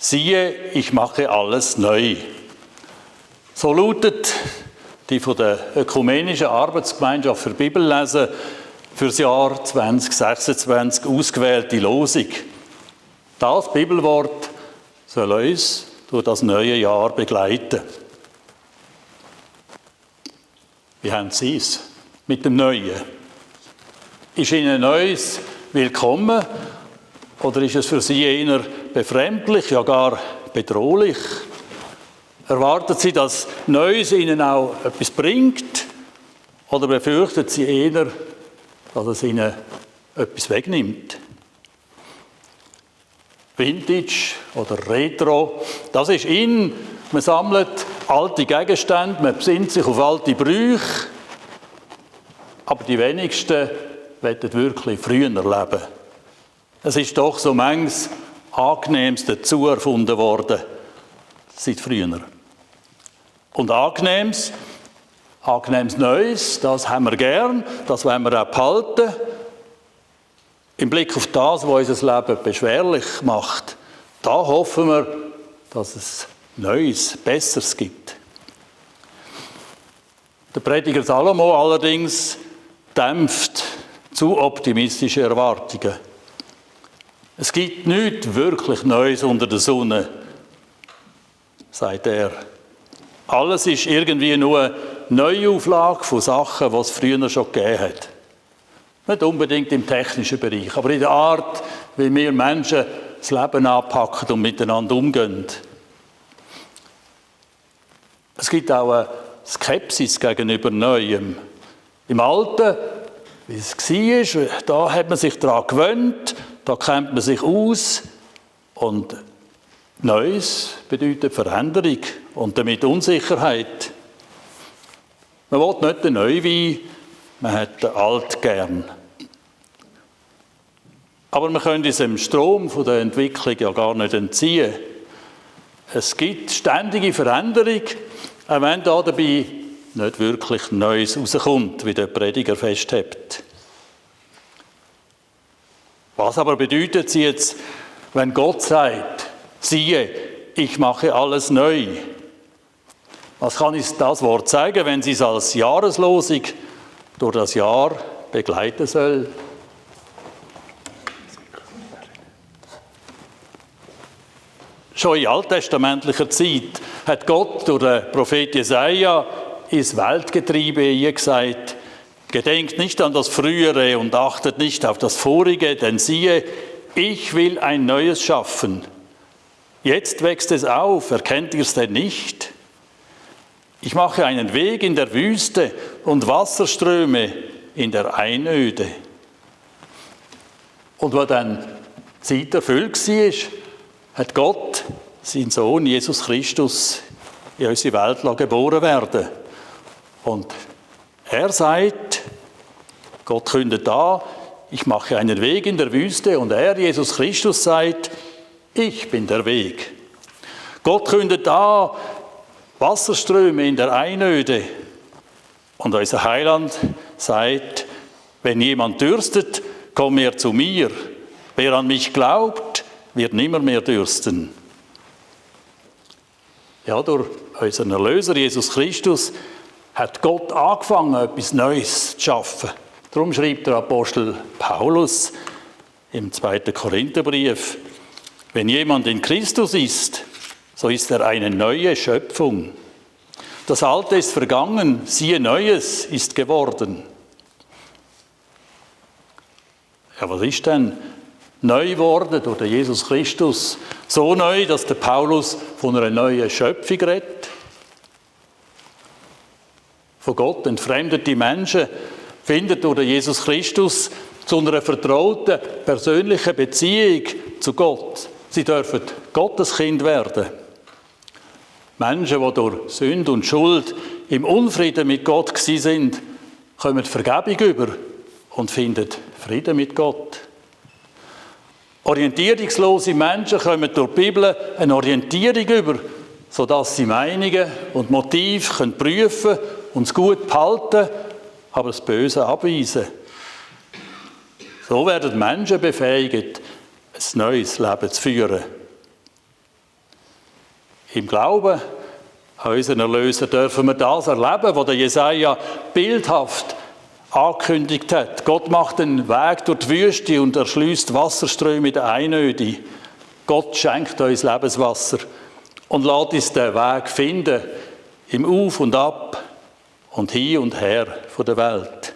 Siehe, ich mache alles neu. So lautet die von der Ökumenischen Arbeitsgemeinschaft für Bibellesen für das Jahr 2026 ausgewählte Losung. Das Bibelwort soll uns durch das neue Jahr begleiten. Wie haben Sie es mit dem Neuen? Ist Ihnen Neues willkommen oder ist es für Sie eher befremdlich, ja gar bedrohlich? Erwarten Sie, dass Neues Ihnen auch etwas bringt oder befürchten Sie eher, dass es Ihnen etwas wegnimmt? Vintage oder Retro, das ist in. Man sammelt alte Gegenstände, man besinnt sich auf alte Brüche, aber die wenigsten wollen wirklich früher leben. Es ist doch so manches Angenehmes dazu erfunden worden seit früher. Und Angenehmes Neues, das haben wir gern, das wollen wir auch behalten. Im Blick auf das, was unser Leben beschwerlich macht, da hoffen wir, dass es Neues, Besseres gibt. Der Prediger Salomo allerdings dämpft zu optimistische Erwartungen. Es gibt nichts wirklich Neues unter der Sonne, sagt er. Alles ist irgendwie nur eine Neuauflage von Sachen, die es früher schon gegeben hat. Nicht unbedingt im technischen Bereich, aber in der Art, wie wir Menschen das Leben anpacken und miteinander umgehen. Es gibt auch eine Skepsis gegenüber Neuem. Im Alten, wie es war, da hat man sich daran gewöhnt, da kennt man sich aus. Und Neues bedeutet Veränderung und damit Unsicherheit. Man will nicht den Neuwein, man hat den Alt gern. Aber man könnte es dem Strom von der Entwicklung ja gar nicht entziehen. Es gibt ständige Veränderung, auch wenn da dabei nicht wirklich Neues rauskommt, wie der Prediger festhält. Was aber bedeutet es jetzt, wenn Gott sagt, siehe, ich mache alles neu? Was kann uns das Wort zeigen, wenn Sie es als Jahreslosung durch das Jahr begleiten soll? Schon in alttestamentlicher Zeit hat Gott durch den Prophet Jesaja ins Weltgetriebe gesagt, gedenkt nicht an das Frühere und achtet nicht auf das Vorige, denn siehe, ich will ein Neues schaffen. Jetzt wächst es auf, erkennt ihr es denn nicht? Ich mache einen Weg in der Wüste und Wasserströme in der Einöde. Und wo dann die Zeit erfüllt war, hat Gott seinen Sohn Jesus Christus in unsere Welt geboren werden. Und er sagt, Gott kündet an, ich mache einen Weg in der Wüste und er, Jesus Christus, sagt, ich bin der Weg. Gott kündet an, Wasserströme in der Einöde. Und unser Heiland sagt, wenn jemand dürstet, komm er zu mir. Wer an mich glaubt, wird nimmer mehr dürsten. Ja, durch unseren Erlöser Jesus Christus hat Gott angefangen, etwas Neues zu schaffen. Darum schreibt der Apostel Paulus im 2. Korintherbrief, wenn jemand in Christus ist, so ist er eine neue Schöpfung. Das Alte ist vergangen, siehe, Neues ist geworden. Ja, was ist denn neu geworden durch den Jesus Christus? So neu, dass der Paulus von einer neuen Schöpfung redet. Von Gott entfremdete Menschen finden durch den Jesus Christus zu einer vertrauten, persönlichen Beziehung zu Gott. Sie dürfen Gotteskind werden. Menschen, die durch Sünde und Schuld im Unfrieden mit Gott gewesen sind, kommen Vergebung über und finden Frieden mit Gott. Orientierungslose Menschen kommen durch die Bibel eine Orientierung über, sodass sie Meinungen und Motive prüfen können und das Gute behalten, aber das Böse abweisen. So werden Menschen befähigt, ein neues Leben zu führen. Im Glauben an unseren Erlöser dürfen wir das erleben, was der Jesaja bildhaft angekündigt hat. Gott macht einen Weg durch die Wüste und erschließt Wasserströme in der Einöde. Gott schenkt uns Lebenswasser und lässt uns den Weg finden, im Auf und Ab und hin und her von der Welt.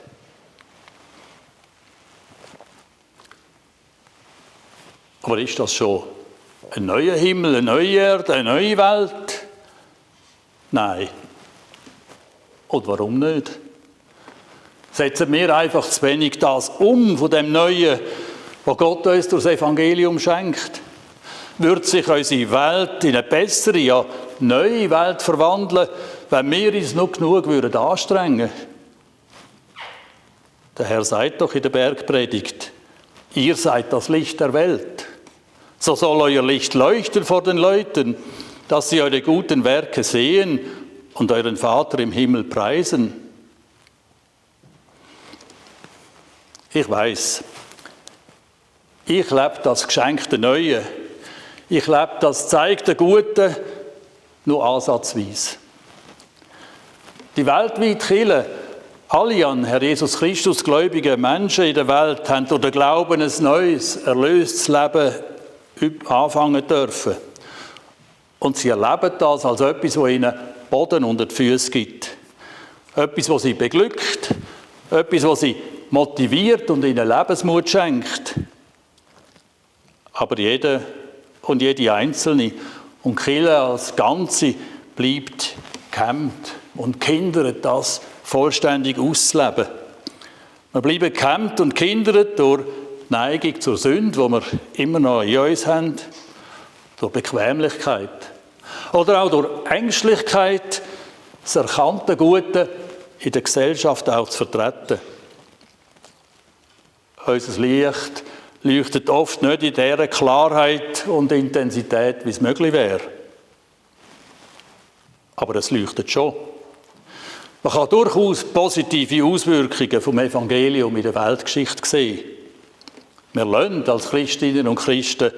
Aber ist das schon ein neuer Himmel, eine neue Erde, eine neue Welt? Nein. Und warum nicht? Setzen wir einfach zu wenig das von dem Neuen, was Gott uns durch das Evangelium schenkt? Würde sich unsere Welt in eine bessere, ja neue Welt verwandeln, wenn wir uns noch genug anstrengen würden? Der Herr sagt doch in der Bergpredigt, ihr seid das Licht der Welt. So soll euer Licht leuchten vor den Leuten, dass sie eure guten Werke sehen und euren Vater im Himmel preisen. Ich weiß, ich lebe das geschenkte Neue. Ich lebe das zeigte Gute nur ansatzweise. Die weltweite Kirche, alle an Herr Jesus Christus gläubige Menschen in der Welt haben durch den Glauben ein neues, erlöstes Leben anfangen dürfen. Und sie erleben das als etwas, was ihnen Boden unter die Füße gibt. Etwas, was sie beglückt, etwas, was sie motiviert und ihnen Lebensmut schenkt. Aber jeder und jede Einzelne und die Kirche als Ganze bleibt gehemmt und hindert das vollständig auszuleben. Wir bleiben gehemmt und gehindert durch die Neigung zur Sünde, die wir immer noch in uns haben, durch Bequemlichkeit oder auch durch Ängstlichkeit, das erkannte Gute in der Gesellschaft auch zu vertreten. Unser Licht leuchtet oft nicht in dieser Klarheit und Intensität, wie es möglich wäre. Aber es leuchtet schon. Man kann durchaus positive Auswirkungen vom Evangelium in der Weltgeschichte sehen. Wir lassen als Christinnen und Christen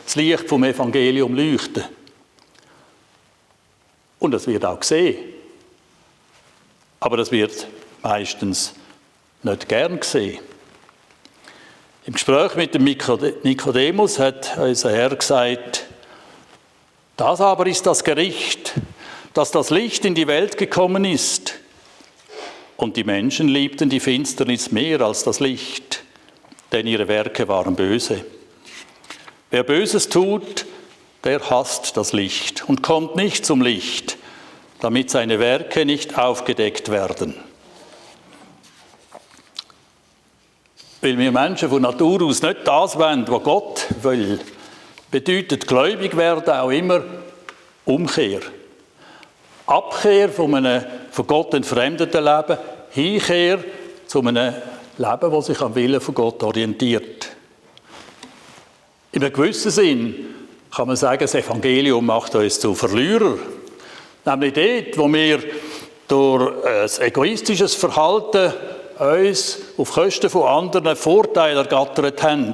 das Licht vom Evangelium leuchten. Und es wird auch gesehen. Aber das wird meistens nicht gern gesehen. Im Gespräch mit dem Nikodemus hat unser Herr gesagt, das aber ist das Gericht, dass das Licht in die Welt gekommen ist. Und die Menschen liebten die Finsternis mehr als das Licht, denn ihre Werke waren böse. Wer Böses tut, der hasst das Licht und kommt nicht zum Licht, damit seine Werke nicht aufgedeckt werden. Weil wir Menschen von Natur aus nicht das wollen, was Gott will, bedeutet gläubig werden auch immer Umkehr. Abkehr von einem von Gott entfremdeten Leben, Hinkehr zu einem Leben, das sich am Willen von Gott orientiert. In einem gewissen Sinn kann man sagen, das Evangelium macht uns zu Verlierer. Nämlich dort, wo wir durch ein egoistisches Verhalten uns auf Kosten von anderen Vorteile ergattert haben.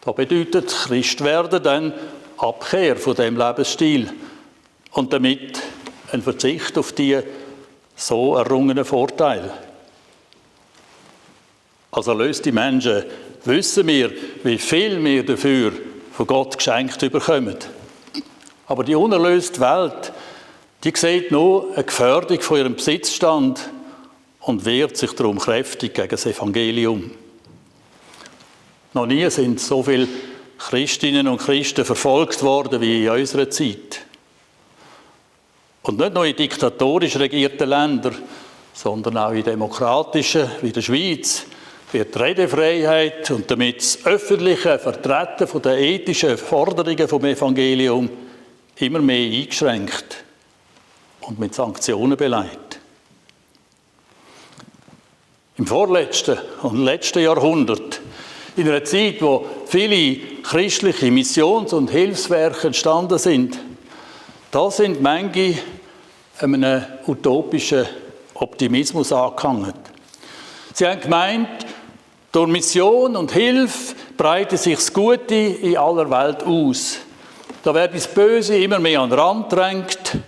Da bedeutet Christwerden dann Abkehr von dem Lebensstil und damit ein Verzicht auf die so errungenen Vorteile. Als erlöste Menschen wissen wir, wie viel wir dafür von Gott geschenkt bekommen. Aber die unerlöste Welt, die sieht nur eine Gefährdung von ihrem Besitzstand und wehrt sich darum kräftig gegen das Evangelium. Noch nie sind so viele Christinnen und Christen verfolgt worden wie in unserer Zeit. Und nicht nur in diktatorisch regierten Ländern, sondern auch in demokratischen, wie der Schweiz, wird die Redefreiheit und damit das öffentliche Vertreten von der ethischen Forderungen vom Evangelium immer mehr eingeschränkt und mit Sanktionen beleidigt. Im vorletzten und letzten Jahrhundert, in einer Zeit, wo viele christliche Missions- und Hilfswerke entstanden sind, da sind manche einem utopischen Optimismus angehangen. Sie haben gemeint, durch Mission und Hilfe breitet sich das Gute in aller Welt aus. da werde das Böse immer mehr an den Rand drängt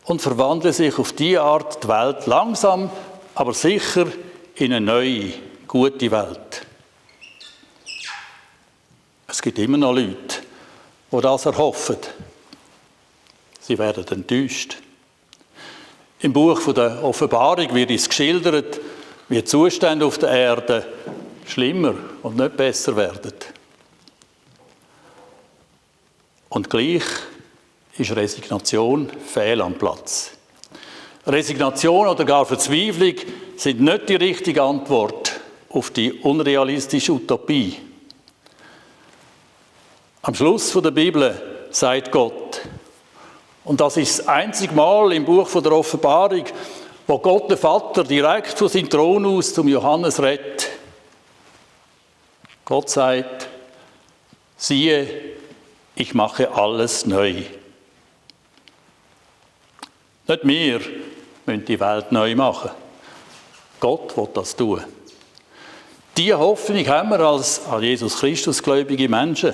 und verwandle sich auf die Art die Welt langsam, aber sicher in eine neue, gute Welt. Es gibt immer noch Leute, die das erhoffen. Sie werden enttäuscht. Im Buch von der Offenbarung wird es geschildert, wie die Zustände auf der Erde schlimmer und nicht besser werden. Und gleich ist Resignation fehl am Platz. Resignation oder gar Verzweiflung sind nicht die richtige Antwort auf die unrealistische Utopie. Am Schluss der Bibel sagt Gott, und das ist das einzige Mal im Buch der Offenbarung, wo Gott der Vater direkt von seinem Thron aus zum Johannes redet. Gott sagt, siehe, ich mache alles neu. Nicht wir müssen die Welt neu machen. Gott will das tun. Diese Hoffnung haben wir als an Jesus Christus gläubige Menschen.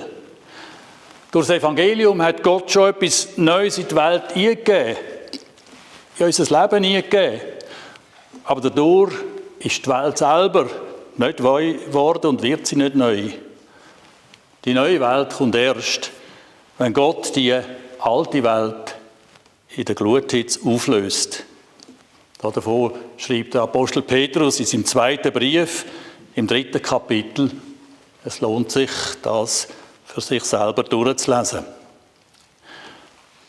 Durch das Evangelium hat Gott schon etwas Neues in die Welt eingegeben, in unser Leben eingegeben. Aber dadurch ist die Welt selber nicht neu geworden und wird sie nicht neu. Die neue Welt kommt erst, wenn Gott die alte Welt in der Gluthitze auflöst. Davon schreibt der Apostel Petrus in seinem 2. Brief, im 3. Kapitel. Es lohnt sich, das für sich selber durchzulesen.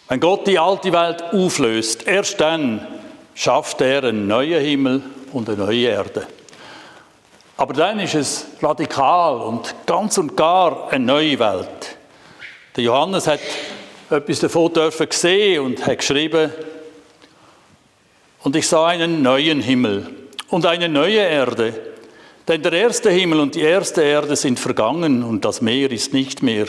Wenn Gott die alte Welt auflöst, erst dann schafft er einen neuen Himmel und eine neue Erde. Aber dann ist es radikal und ganz und gar eine neue Welt. Der Johannes hat etwas davon sehen und hat geschrieben, und ich sah einen neuen Himmel und eine neue Erde, denn der erste Himmel und die erste Erde sind vergangen und das Meer ist nicht mehr.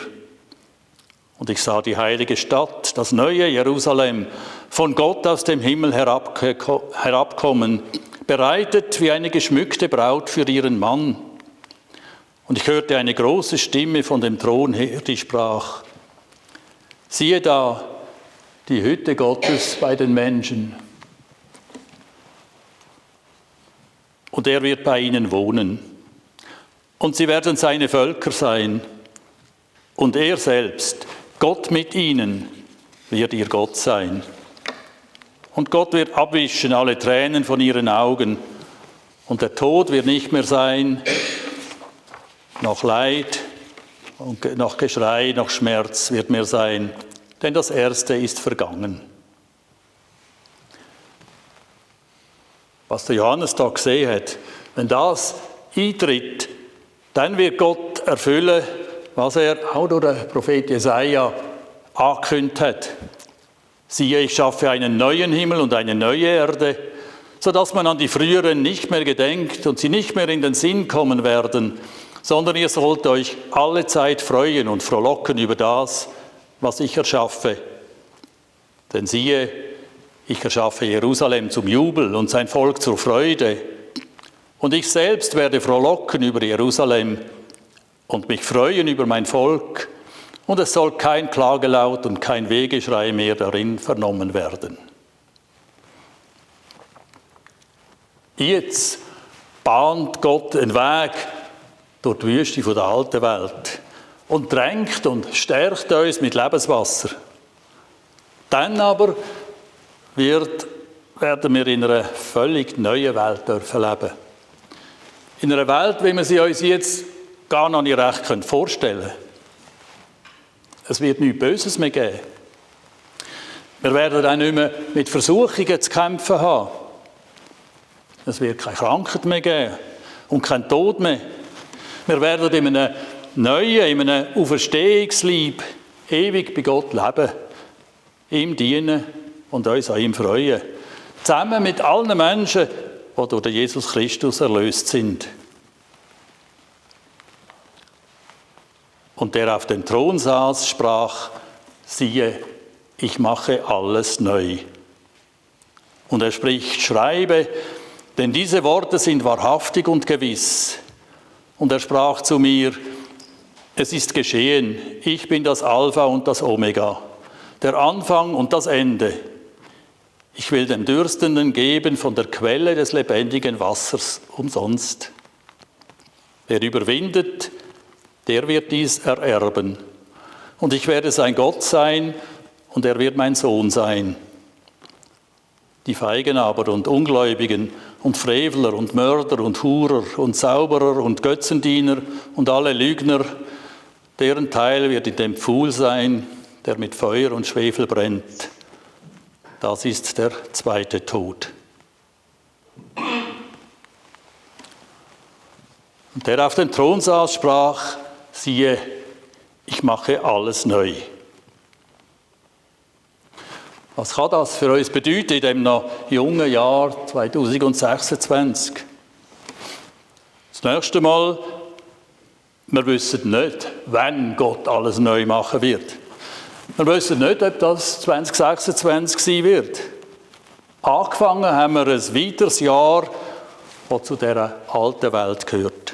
Und ich sah die heilige Stadt, das neue Jerusalem, von Gott aus dem Himmel herabkommen, bereitet wie eine geschmückte Braut für ihren Mann. Und ich hörte eine große Stimme von dem Thron her, die sprach, siehe da, die Hütte Gottes bei den Menschen. Und er wird bei ihnen wohnen. Und sie werden seine Völker sein. Und er selbst, Gott mit ihnen, wird ihr Gott sein. Und Gott wird abwischen alle Tränen von ihren Augen. Und der Tod wird nicht mehr sein, noch Leid, und noch Geschrei, noch Schmerz wird mehr sein. Denn das Erste ist vergangen. Was der Johannes da gesehen hat, wenn das eintritt, dann wird Gott erfüllen, was er auch durch den Prophet Jesaja angekündigt hat. Siehe, ich schaffe einen neuen Himmel und eine neue Erde, sodass man an die früheren nicht mehr gedenkt und sie nicht mehr in den Sinn kommen werden, sondern ihr sollt euch alle Zeit freuen und frohlocken über das, was ich erschaffe. Denn siehe, ich erschaffe Jerusalem zum Jubel und sein Volk zur Freude. Und ich selbst werde frohlocken über Jerusalem und mich freuen über mein Volk. Und es soll kein Klagelaut und kein Wehgeschrei mehr darin vernommen werden. Jetzt bahnt Gott einen Weg durch die Wüste der alten Welt und drängt und stärkt uns mit Lebenswasser. Dann aber werden wir in einer völlig neuen Welt leben. In einer Welt, wie wir sie uns jetzt gar noch nicht recht vorstellen können. Es wird nichts Böses mehr geben. Wir werden auch nicht mehr mit Versuchungen zu kämpfen haben. Es wird keine Krankheit mehr geben und kein Tod mehr. Wir werden in einem neuen, in einem Auferstehungsleib ewig bei Gott leben, ihm dienen und uns an ihm freuen. Zusammen mit allen Menschen, die durch Jesus Christus erlöst sind. Und der auf dem Thron saß, sprach, siehe, ich mache alles neu. Und er spricht, schreibe, denn diese Worte sind wahrhaftig und gewiss. Und er sprach zu mir, Es ist geschehen, ich bin das Alpha und das Omega, der Anfang und das Ende. Ich will den Dürstenden geben von der Quelle des lebendigen Wassers umsonst. Wer überwindet, der wird dies ererben. Und ich werde sein Gott sein und er wird mein Sohn sein. Die Feigen aber und Ungläubigen und Frevler und Mörder und Hurer und Zauberer und Götzendiener und alle Lügner, deren Teil wird in dem Pfuhl sein, der mit Feuer und Schwefel brennt. Das ist der zweite Tod. Und der auf dem Thron saß, sprach, siehe, ich mache alles neu. Was kann das für uns bedeuten in dem noch jungen Jahr 2026? Das nächste Mal, wir wissen nicht, wann Gott alles neu machen wird. Wir wissen nicht, ob das 2026 sein wird. Angefangen haben wir ein weiteres Jahr, das zu dieser alten Welt gehört.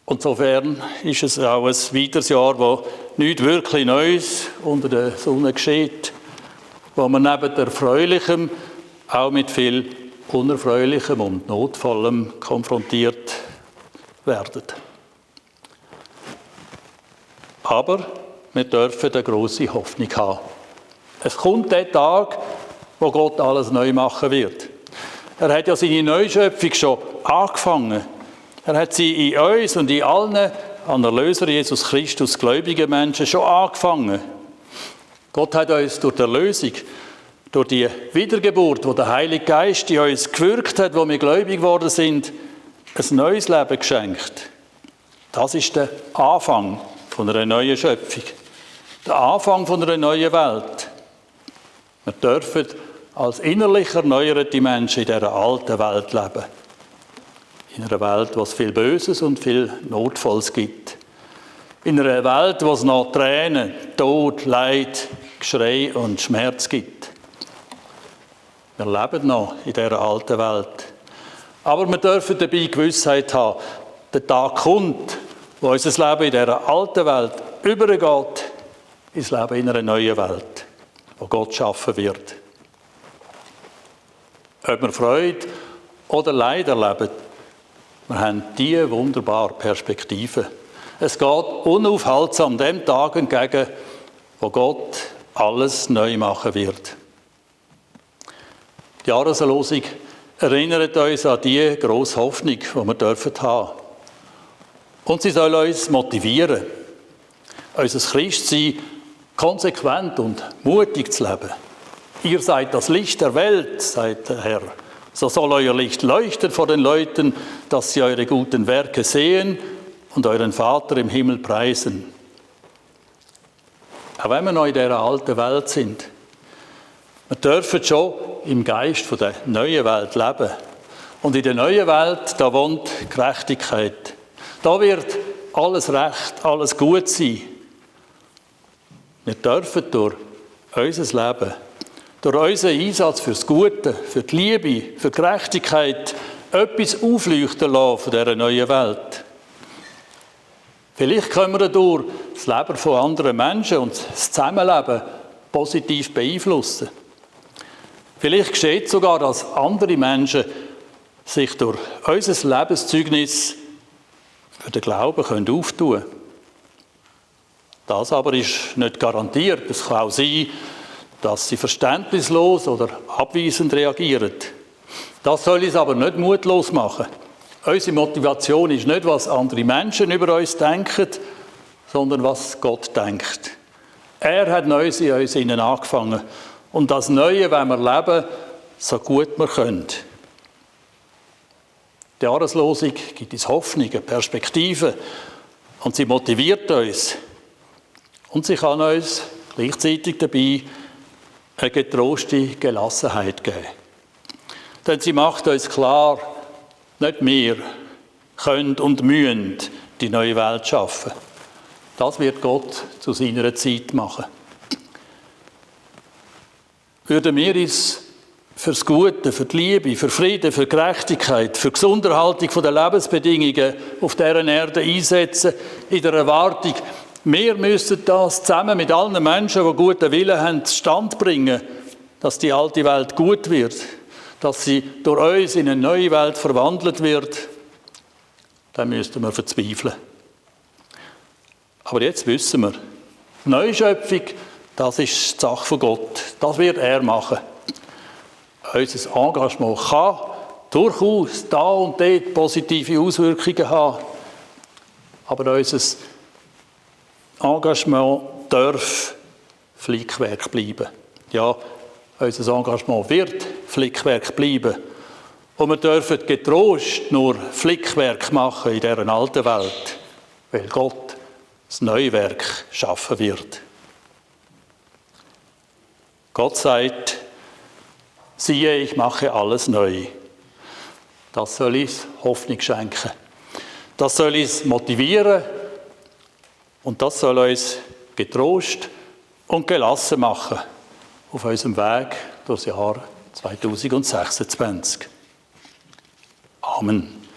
Und insofern ist es auch ein weiteres Jahr, wo nichts wirklich Neues unter der Sonne geschieht, wo man neben Erfreulichem auch mit viel Unerfreulichem und Notvollem konfrontiert werden. Aber wir dürfen eine grosse Hoffnung haben. Es kommt der Tag, wo Gott alles neu machen wird. Er hat ja seine Neuschöpfung schon angefangen. Er hat sie in uns und in allen an Erlöser Jesus Christus gläubigen Menschen schon angefangen. Gott hat uns durch die Erlösung, durch die Wiedergeburt, wo der Heilige Geist in uns gewirkt hat, wo wir gläubig geworden sind, ein neues Leben geschenkt. Das ist der Anfang von einer neuen Schöpfung. Der Anfang von einer neuen Welt. Wir dürfen als innerlich erneuerte Menschen in dieser alten Welt leben. In einer Welt, wo es viel Böses und viel Notvolles gibt. In einer Welt, wo es noch Tränen, Tod, Leid, Geschrei und Schmerz gibt. Wir leben noch in dieser alten Welt. Aber wir dürfen dabei Gewissheit haben, der Tag kommt, wo unser Leben in dieser alten Welt übergeht ins Leben in einer neuen Welt, wo Gott schaffen wird. Ob wir Freude oder Leid erleben, wir haben diese wunderbare Perspektive. Es geht unaufhaltsam dem Tag entgegen, wo Gott alles neu machen wird. Die Jahreslosung erinnert uns an die grosse Hoffnung, die wir haben dürfen. Und sie soll uns motivieren, unser Christsein konsequent und mutig zu leben. Ihr seid das Licht der Welt, sagt der Herr. So soll euer Licht leuchten vor den Leuten, dass sie eure guten Werke sehen und euren Vater im Himmel preisen. Auch wenn wir noch in dieser alten Welt sind, wir dürfen schon im Geist von der neuen Welt leben. Und in der neuen Welt, da wohnt Gerechtigkeit. Da wird alles recht, alles gut sein. Wir dürfen durch unser Leben, durch unseren Einsatz fürs Gute, für die Liebe, für die Gerechtigkeit, etwas aufleuchten lassen von dieser neuen Welt. Vielleicht können wir dadurch das Leben von anderen Menschen und das Zusammenleben positiv beeinflussen. Vielleicht geschieht sogar, dass andere Menschen sich durch unser Lebenszeugnis für den Glauben auftun können. Das aber ist nicht garantiert. Es kann auch sein, dass sie verständnislos oder abweisend reagieren. Das soll uns aber nicht mutlos machen. Unsere Motivation ist nicht, was andere Menschen über uns denken, sondern was Gott denkt. Er hat Neues in uns innen angefangen. Und das Neue wollen wir leben, so gut wir können. Die Jahreslosung gibt uns Hoffnung, eine Perspektive und sie motiviert uns. Und sie kann uns gleichzeitig dabei eine getroste Gelassenheit geben. Denn sie macht uns klar, nicht wir können und müssen die neue Welt schaffen. Das wird Gott zu seiner Zeit machen. Würden wir uns fürs Gute, für die Liebe, für Frieden, für Gerechtigkeit, für die Gesunderhaltung der Lebensbedingungen auf dieser Erde einsetzen, in der Erwartung, wir müssen das zusammen mit allen Menschen, die guten Willen haben, zustande bringen, dass die alte Welt gut wird, dass sie durch uns in eine neue Welt verwandelt wird, dann müssten wir verzweifeln. Aber jetzt wissen wir, die Neuschöpfung, das ist die Sache von Gott. Das wird er machen. Unser Engagement kann durchaus da und dort positive Auswirkungen haben. Aber unser Engagement darf Flickwerk bleiben. Ja, unser Engagement wird Flickwerk bleiben. Und wir dürfen getrost nur Flickwerk machen in dieser alten Welt, weil Gott das neue Werk schaffen wird. Gott sagt, siehe, ich mache alles neu. Das soll uns Hoffnung schenken. Das soll uns motivieren und das soll uns getrost und gelassen machen auf unserem Weg durchs Jahr 2026. Amen.